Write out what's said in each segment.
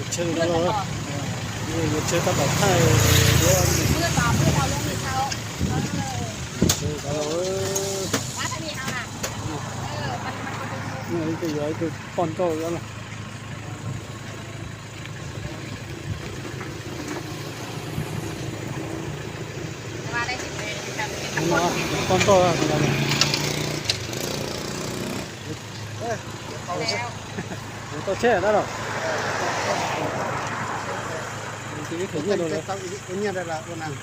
Tsheb no los, yuav tsheb tab tom thaij duab. Tsheb no los, ib tug yuav ib tug poj nrauj no. Poj nrauj no. Tau tsheb dab los. Ib khwv nyiaj rau lawv.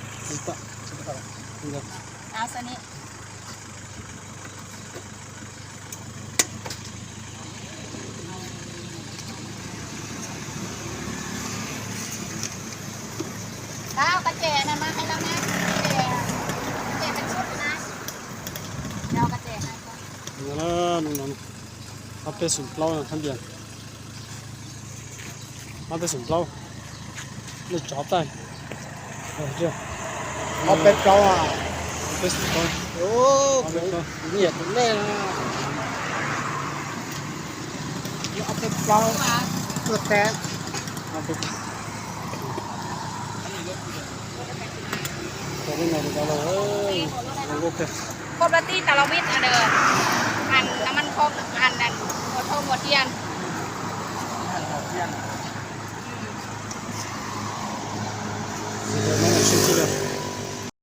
Ob peb xoom plaub thab ntias. Ob peb xoom plaub. Nej tsov taij. Ob peb plaub. Ob peb xoom plaub. Nyiam tus nej. Ob peb plaub. Tuaj teb. Cov li no rau los, peb plaub tij tas los vij, ăn nấm ăn không, ăn, ăn, mùa thô mùa trian.